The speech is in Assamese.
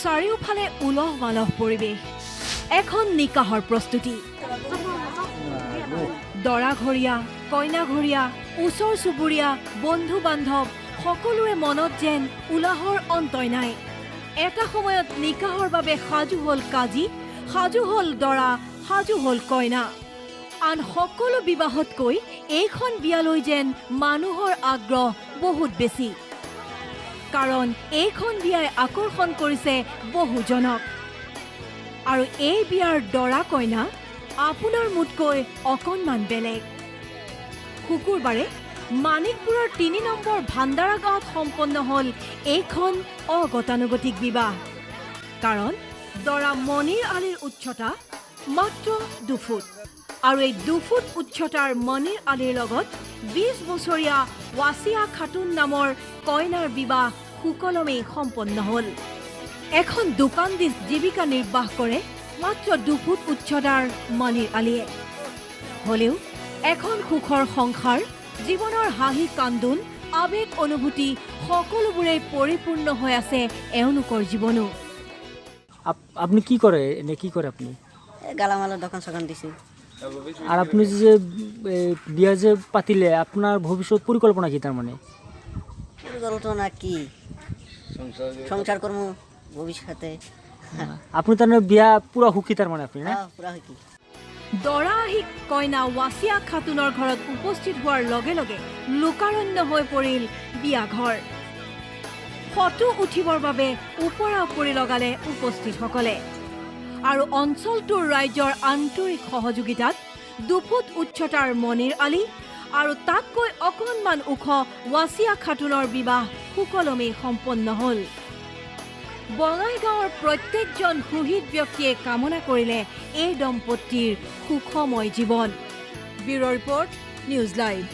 চাৰিওফালে উলহ মালহ পৰিৱেশ। এখন নিকাহৰ প্ৰস্তুতি। দৰাঘৰীয়া, কইনাঘৰীয়া, ওচৰ চুবুৰীয়া, বন্ধু বান্ধৱ সকলোৰে মনত যেন উলাহৰ অন্তই নাই। এটা সময়ত নিকাহৰ বাবে সাজু হ'ল কাজী, সাজু হ'ল দৰা, সাজু হ'ল কইনা। আন সকলো বিবাহতকৈ এইখন বিয়ালৈ যেন মানুহৰ আগ্ৰহ বহুত বেছি, কাৰণ এইখন বিয়াই আকৰ্ষণ কৰিছে বহুজনক। আৰু এই বিয়াৰ দৰা কইনা আপোনাৰ মোতকৈ অকণমান বেলেগ। শুকুৰবাৰে মানিকপুৰৰ 3 নম্বৰ ভাণ্ডাৰা গাঁৱত সম্পন্ন হ'ল এইখন অগতানুগতিক বিবাহ, কাৰণ দৰা মনিৰ আলীৰ উচ্চতা মাত্ৰ 2 ফুট আৰু এই 2 ফুট উচ্চতাৰ মনিৰ আলীৰ লগত 20 বছৰীয়া ৱাছিয়া খাতুন নামৰ কইনাৰ বিবাহ সুকলমেই সম্পন্ন হ'ল। এখন দোকান দি জীৱিকা নিৰ্বাহ কৰে মাত্ৰ 2 ফুট উচ্চতাৰ মনিৰ আলীয়ে। হ'লেও এখন সুখৰ সংসাৰ, জীৱনৰ হাঁহি কান্দোন, আৱেগ অনুভূতি সকলোবোৰেই পৰিপূৰ্ণ হৈ আছে এওঁলোকৰ জীৱনো। আপনি কি কৰে? এনে কি কৰে আপনি? এই গালামালৰ দোকান চোকান দিছোঁ। আর আপনি যে বিয়া যে পাতিলে, আপনার ভবিষ্যৎ পরিকল্পনা কি তার মানে? পরিকল্পনা কি, সংসার কর্ম ভবিষ্যতে। আপনি তার মানে বিয়া পুরা সুখী তার মানে আপনি না? হ্যাঁ, পুৰা সুখী। দৰা আহি কইনা ৱাছিয়া খাতুনৰ ঘৰত উপস্থিত হোৱাৰ লগে লগে লোকাৰণ্য হৈ পৰিল বিয়াঘৰ। ফটো উঠিবৰ বাবে ওপৰা ওপৰি লগালে উপস্থিতসকলে। আৰু অঞ্চলটোৰ ৰাইজৰ আন্তৰিক সহযোগিতাত 2 ফুট উচ্চতাৰ মনিৰ আলী আৰু তাতকৈ অকণমান ওখ ৱাছিয়া খাতুনৰ বিবাহ সুকলমেই সম্পন্ন হ'ল। বঙাইগাঁৱৰ প্ৰত্যেকজন সুহৃদ ব্যক্তিয়ে কামনা কৰিলে এই দম্পতীৰ সুখময় জীৱন। Bureau report, news live.